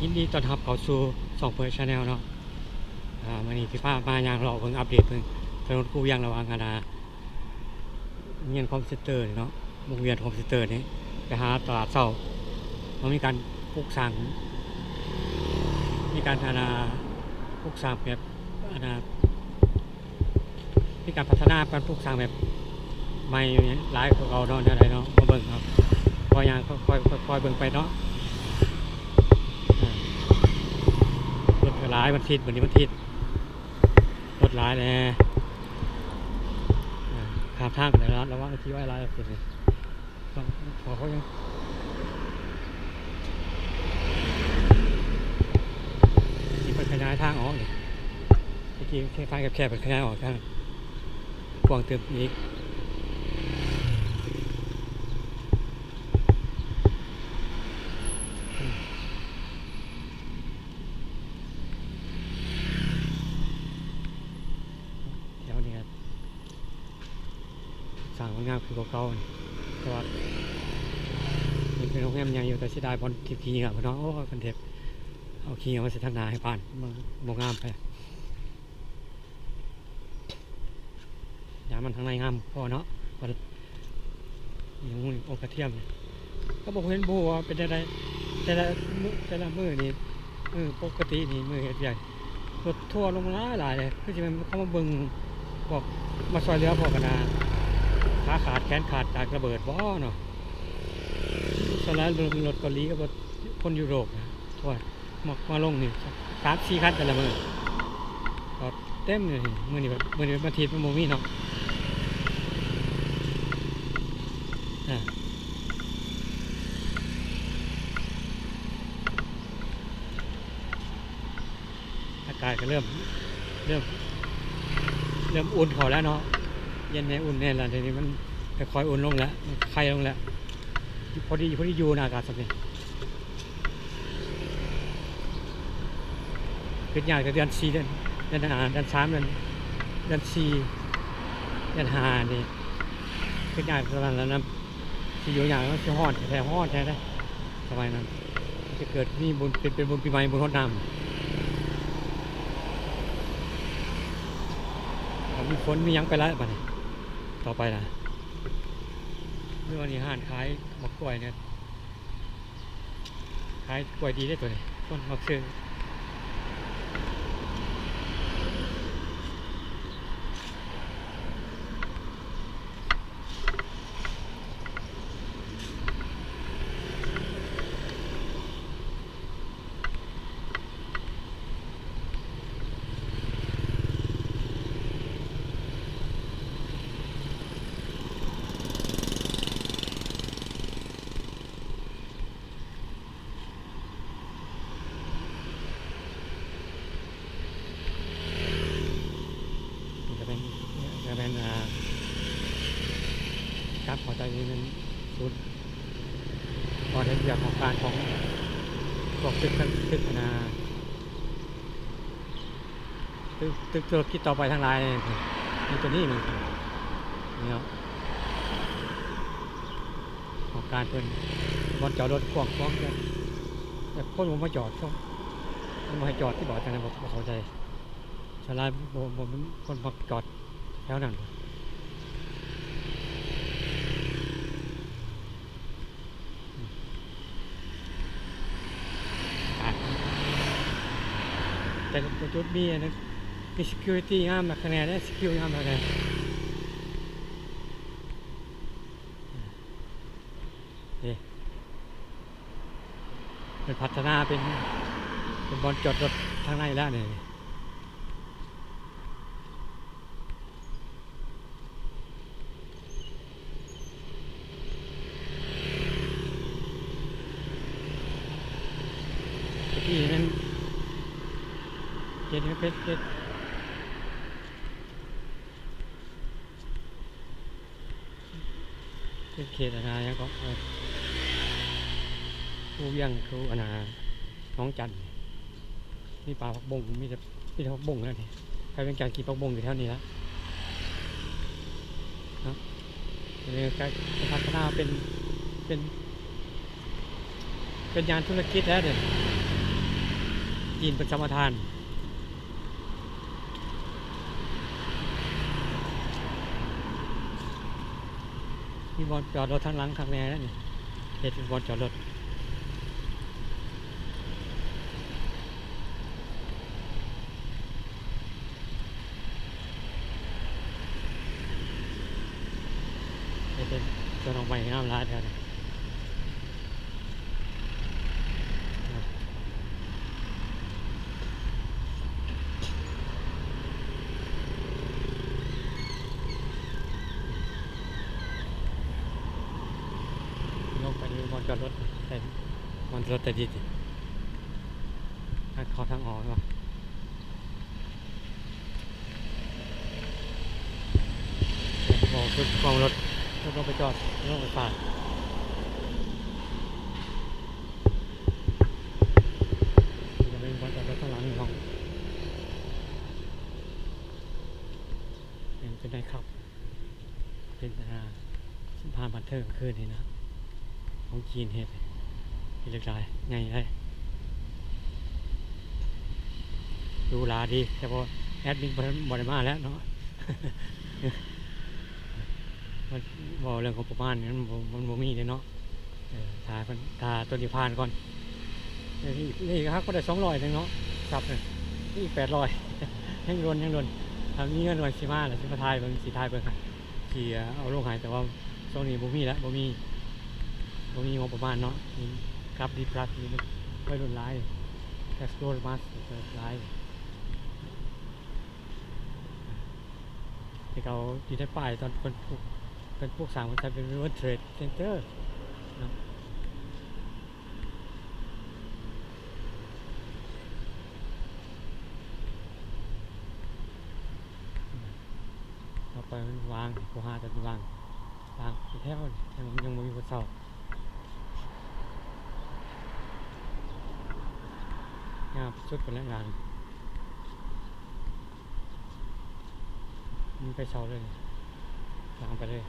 ຍິນດີຕ້ອນຮັບເຂົ້າສູ່ຊ່ອງເປີດ Channel ເນາະ. ອາ ມື້ນີ້ຊິພາມາຍ່າງເລາະເບິ່ງ ອັບເດດເບິ່ງຖະໜົນຄູວຽງ ລະຫວ່າງ ອັນນ່າ ໂຮງຮຽນຄອມເຊັນເຕີເນາະ ວົງວຽນຄອມເຊັນເຕີນີ້ ໄປຫາຕະຫຼາດເຊົ້າ. ມັນມີການປຸກສ້າງ ມີການ ອັນນ່າ ປຸກສ້າງແບບ ອັນນ່າ ມີການພັດທະນາ ການປຸກສ້າງແບບໃໝ່ຫຼາຍກວ່າເກົ່າເນາະ ແນວໃດເນາະ ມາເບິ່ງເນາະ. ຄ່ອຍຍ່າງ ຄ່ອຍ ຄ່ອຍ ຄ່ອຍເບິ່ງໄປເນາະ. ອາ ລົດກໍຫຼາຍ ວັນທິດ ມື້ນີ້ວັນທິດ ລົດຫຼາຍແດ່. ອາ ຂ້າມທາງກໍໄດ້ລະ ລະວັງທີ່ໄວ້ຫຼາຍ ເຂົາຍັງ ນີ້ເພິ່ນຂະຫຍາຍທາງອອກນີ້ ແຕ່ກີ້ທາງແຄບໆ ເພິ່ນຂະຫຍາຍອອກທາງກວ້າງຕື່ມອີກ. ແຖວນີ້ ສ້າງມັນງາມຄືເກົ່າໆ ແຕ່ວ່າຍັງເປັນໂຮງແຮມໃຫຍ່ຢູ່ ແຕ່ເສຍດາຍບ່ອນທີ່ຂີ້ເຫຍື້ອເພິ່ນເນາະ. ໂອ້ຍ ເພິ່ນເຮັດເອົາຂີ້ເຫຍື້ອມາໃສ່ທາງໜ້າໃຫ້ບ້ານ ມັນບໍ່ງາມແທ້. ຍາມມັນທາງໃນງາມພໍເນາະ ມັນຍັງມີອົງກະທຽມ ກໍບໍ່ເຫັນ ບໍ່ຮູ້ວ່າເປັນຈັ່ງໃດ ແຕ່ລະມື້ ແຕ່ລະມື້ນີ້ ມື້ປົກກະຕິນີ້ ມື້ເຮັດວຽກ ລົດທົວລົງຫຼາຍໆເດ້. ຄືຊິແມ່ນເຂົາມາເບິ່ງ ພວກມາຊ່ວຍເຫຼືອພວກ ອັນນ່າ ຂາຂາດແຂນຂາດຈາກລະເບີດບໍເນາະ. ສ່ວນຫຼາຍລົດເກົາຫຼີກັບລົດຄົນຢູໂຣບນະ ໂອ້ຍ ມາ ມາລົງນີ້ສາມສີ່ຄັນແຕ່ລະມື້ ກໍເຕັມຢູ່ນີ້. ມື້ນີ້ ມື້ນີ້ວັນທິດມັນບໍ່ມີເນາະ. ອາ ອາກາດກໍເລີ່ມ ເລີ່ມ ເລີ່ມອຸ່ນເຂົ້າແລ້ວເນາະ ເຢັນແດ່ ອຸ່ນແດ່ລະ. ດຽວນີ້ມັນຄ່ອຍໆ ອຸ່ນລົງແລ້ວ ມັນໄຄລົງແລ້ວ ພໍດີ ພໍດີຢູ່ນະ ອາກາດສ່ຳນີ້. ຄິດຍາກແຕ່ເດືອນສີ່ ເດືອນ ເດືອນຫ້າ ເດືອນສາມ ເດືອນ ເດືອນສີ່ ເດືອນຫ້ານີ້ ຄິດຍາກສ່ຳນັ້ນແລ້ວນະ. ຊິຢູ່ຍາກ ມັນຊິຮ້ອນແທ້ ຮ້ອນແທ້ເດ້ ສະໄໝນັ້ນ. ຈະເກີດມີບຸນ ເປັນ ເປັນບຸນປີໃໝ່ ບຸນຫົດນ້ຳ ມີຝົນມີຫຍັງໄປແລ້ວບາດນີ້ ຕໍ່ໄປນະ. ເລື່ອງນີ້ຮ້ານຂາຍໝາກກ້ວຍນີ້ ຂາຍກ້ວຍດີເດ້ໂຕນີ້ ຄົນມັກຊື້. ນີ້ກໍແມ່ນ ນີ້ກໍແມ່ນ ອ່າ ກັບເຂົ້າໄປນີ້ແມ່ນສູນບ່ອນເຮັດວຽກຂອງການຂອງພວກຕຶກ ຕຶກ ອັນນ່າ ຕຶກ ຕຶກທຸລະກິດຕໍ່ໄປທັງຫຼາຍ ມີຕົວນີ້ມັນ ນີ້ເນາະ ຂອງການເພິ່ນ ບ່ອນຈອດລົດກວ້າງຂວາງ ແຕ່ ແຕ່ຄົນບໍ່ມາຈອດ ຄົນບໍ່ໃຫ້ຈອດຕິ ບໍ່ ຈັ່ງໃດ ບໍ່ ບໍ່ເຂົ້າໃຈ. ສ່ວນຫຼາຍບໍ່ ບໍ່ມີຄົນມັກຈອດແຖວນັ້ນ. ແຕ່ລະຈຸດມີອັນນັ້ນ ມີ security ງາມຄັກແນ່ເດ້ secure ງາມຄັກແນ່. ນີ້ ເພິ່ນພັດທະນາເປັນ ເປັນບ່ອນຈອດລົດທາງໃນແລ້ວນີ້. ຕະກີ້ນັ້ນ ເຂດນີ້ເປັນເຂດ ເປັນເຂດອັນນ່າຫຍັງເກາະ ເອີ ພູວຽງ ພູອັນນ່າ ໜອງຈັນ ມີປ່າຜັກບົ້ງ ມີແຕ່ ມີແຕ່ຜັກບົ້ງນັ້ນເດ. ໃຜວຽງຈັນກິນຜັກບົ້ງຢູ່ແຖວນີ້ລະເນາະ. ເອີ ກະພັດທະນາເປັນ ເປັນ ເປັນຍ່ານທຸລະກິດແລ້ວເດ. ຈີນເປັນສຳປະທານ. ມີບ່ອນຈອດລົດທາງຫຼັງຄັກແນ່ແລ້ວນີ້ ເຮັດເປັນບ່ອນຈອດລົດ. ເຮັດເປັນສວນດອກໄມ້ງາມຫຼາຍແຖວນີ້. ລົງໄປນີ້ບ່ອນຈອດລົດ ໃສ່ບ່ອນຈອດລົດໃຕ້ດິນ ທາງເຂົ້າທາງອອກເນາະ. ໂອ້ ຄືກອງລົດ ລົດລົງໄປຈອດ ລົດລົງໄປຝາກ. ເປັນບ່ອນຈອດລົດທາງຫຼັງຂອງ ເປັນໄນท์ຄລັບ ເປັນ ອ່າ ສະພານບັນເທີງຄືນນີ້ນະ ຂອງຈີນເຮັດ ເປັນຫຼາຍ ໃຫຍ່ຫຼາຍ ຫຼູຫຼາດີ ແຕ່ວ່າແອດມິນບໍ່ ບໍ່ໄດ້ມາແລ້ວເນາະ. ມັນເວົ້າເລື່ອງງົບປະມານນີ້ ມັນບໍ່ ມັນບໍ່ມີເດ້ເນາະ. ເອີ ຖ້າເພິ່ນ ຖ້າຕົວນີ້ຜ່ານກ່ອນ ເອີ ນີ້ ນີ້ກໍຮັກບໍ່ໄດ້ສອງຮ້ອຍໜຶ່ງເນາະ ຊັບນີ້ ນີ້ອີກແປດຮ້ອຍ ຍັງດົນ ຍັງດົນ. ຖ້າມີເງິນວ່າຊິມາລະ ຊິມາຖ່າຍເບິ່ງ ຊິຖ່າຍເບິ່ງ ຊິເອົາລົງໃຫ້ ແຕ່ວ່າຊ່ວງນີ້ບໍ່ມີລະ ບໍ່ມີ ບໍ່ມີງົບປະມານເນາະ. ນີ້ Club Deep Club ນີ້ໄວລຸ້ນຫຼາຍ Explore Master ຫຼາຍ. ທີ່ເຂົາຢູ່ໃນປ້າຍຕອນເພິ່ນປຸກ ເພິ່ນປຸກສ້າງ ເພິ່ນໃສ່ເປັນ World Trade Center ເນາະ. ຕໍ່ໄປມັນວ່າງ ຜູ້ຫາແຕ່ມັນວ່າງ ວ່າງເປັນແຖວ ຍັງ ຍັງບໍ່ມີຄົນເຊົ່າ. ຍາວສຸດໄປແລ້ວ ງານມັນໄປເຊົາເລີຍ ກາງໄປເລີຍ.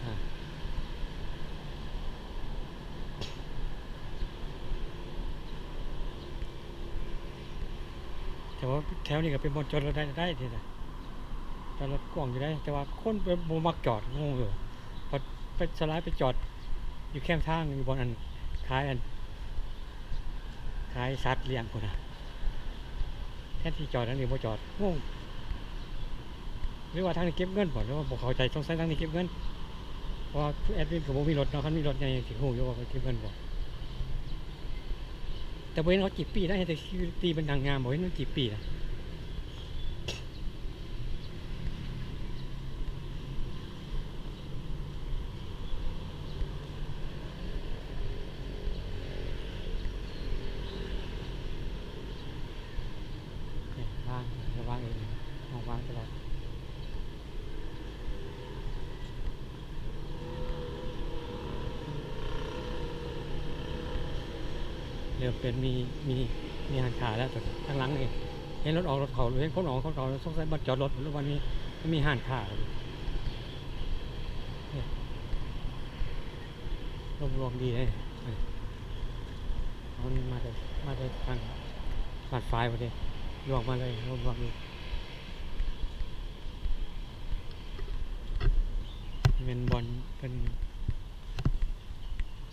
ອາ ແຕ່ວ່າແຖວນີ້ກໍເປັນບ່ອນຈອດລົດໄດ້ ໄດ້ເດ້ ຈອດລົດກວ້າງຢູ່ໄດ໋ ແຕ່ວ່າຄົນບໍ່ ບໍ່ມັກຈອດ ງົງຢູ່. ພັດໄປສະຫຼາຍໄປຈອດຢູ່ແຄມທາງ ຢູ່ບ່ອນອັນຂາຍ ອັນຂາຍສັດລ້ຽງພຸ້ນນະ ແທນທີ່ຈອດທາງນີ້ບໍ່ຈອດ ງົງ. ຫຼືວ່າທາງນີ້ເກັບເງິນບໍ ຫຼືວ່າບໍ່ເຂົ້າໃຈ ສົງໄສທາງນີ້ເກັບເງິນ ເພາະວ່າແອດມິນກໍບໍ່ມີລົດເນາະ ຄັນມີລົດໃຫຍ່ຊິຮູ້ຢູ່ວ່າເຂົາເກັບເງິນບໍ. ແຕ່ບໍ່ເຫັນເຂົາຈີບປີ້ນະ ເຫັນແຕ່ security ມັນນາງງາມ ບໍ່ເຫັນມັນຈີບປີ້ນະ. ນີ້ ວາງ ວາງເອງ ເອົາວາງຕະຫຼອດ. ເລີ່ມເປັນມີ ມີ ມີຮ້ານຄ້າແລ້ວ ທາງຫຼັງນີ້ ເຫັນລົດອອກລົດເຂົ້າ ເຫັນຄົນອອກຄົນເຂົ້າ ສົງໄສມາຈອດລົດ ຫຼືວ່າມີ ມີຮ້ານຄ້າ. ນີ້ ລົມລວມດີເດ້ ມັນມາແຕ່ ມາແຕ່ທາງບ້ານຝາຍພຸ້ນເດ້ ລວມມາເລີຍ ລົມລວມດີ. ແມ່ນບ່ອນເພິ່ນ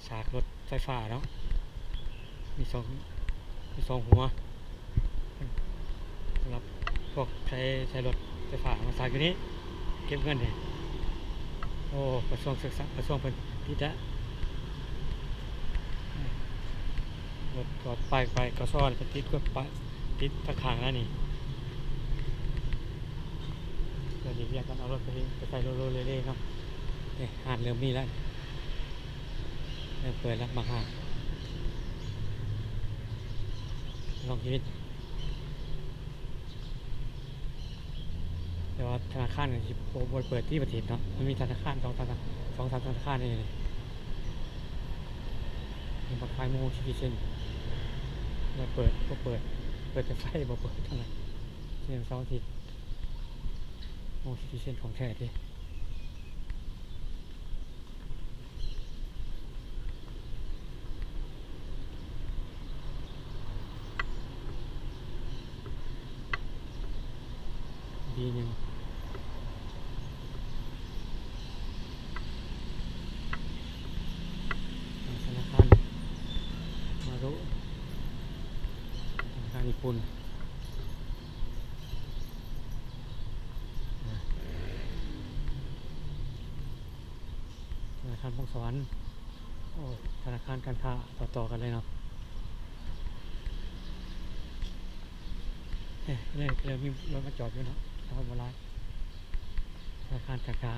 ສາກລົດໄຟຟ້າເນາະ ມີສອງ ມີສອງຫົວ ສຳລັບພວກໃຊ້ ໃຊ້ລົດໄຟຟ້າມາສາກຢູ່ນີ້ ເກັບເງິນນີ້. ໂອ້ ກະຊວງສຶກສາ ກະຊວງເພິ່ນຕິດແລ້ວ ລົດຈອດປ້າຍໄປ ກະຊວງເພິ່ນຕິດກວດປະ ຕິດຕາຂ້າງແລ້ວນີ້. ເພິ່ນເຮັດວຽກກັນ ເອົາລົດໄປ ໄປໃສ່ໂລໆເລໆເນາະ. ເອີ ຮ້ານເລີ່ມມີແລ້ວ ເລີ່ມເປີດແລ້ວ ມາຫາ ລອງຊີວິດ. ແຕ່ວ່າທະນາຄານກໍຊິບໍ່ ບໍ່ເປີດທີ່ປະເທດເນາະ ມັນມີທະນາຄານສອງສາມ ສອງສາມທະນາຄານນີ້ ນີ້ ມັນຂາຍໂມງ Citizen ແລ້ວເປີດ ບໍ່ເປີດ ເປີດແຕ່ໄຟ ບໍ່ເປີດເທົ່ານັ້ນ ແຕ່ເສົາອາທິດ ໂມງ Citizen ຂອງແທ້ເດ້. ທີໜຶ່ງ ທະນາຄານມາລຸ ທະນາຄານຍີ່ປຸ່ນ ທະນາຄານພົງສະຫວັນ. ໂອ້ ທະນາຄານການຄ້າຕໍ່ໆກັນເລີຍເນາະ. ເອີ ເລີຍ ເລີຍມີລົດມາຈອດຢູ່ເນາະ ແຕ່ວ່າບໍ່ຫຼາຍ. ທະນາຄານການຄ້າ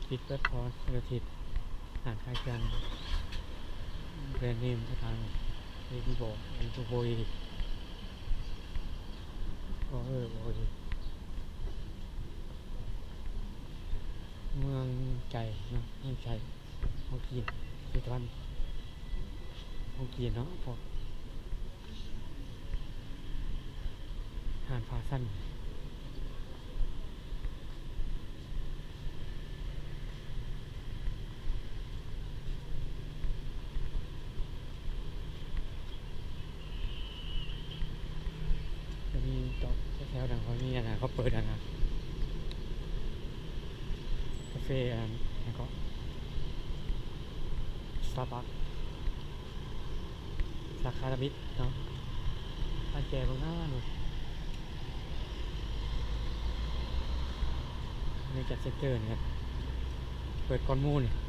ປິດເບິດ ເພາະວັນອາທິດ. ຮ້ານຂາຍເຄື່ອງແບຣນເນມຕ່າງໆ ເບບີບອຍ ເບບີບອຍ ກໍເອີ ໂອ້ຍ ເມືອງໄຈເນາະ ເມືອງໄຈ ຂອງຈີນ ເຂດວັນຂອງຈີນເນາະ ພວກຮ້ານຟາຊັນ. ຈະມີຈອກແຖວໆນັ້ນ ເຂົາມີອັນນັ້ນ ເຂົາເປີດອັນນັ້ນ ກາເຟອັນນັ້ນ ຫຍັງເກາະ Starbucks ສາຂາລະບິດເນາະ. ຮ້ານແກເບິ່ງໜ້ານີ້ ເວຍງຈັນເຊັນເຕີນີ້ ເປີດກ່ອນໝູ່ນີ້.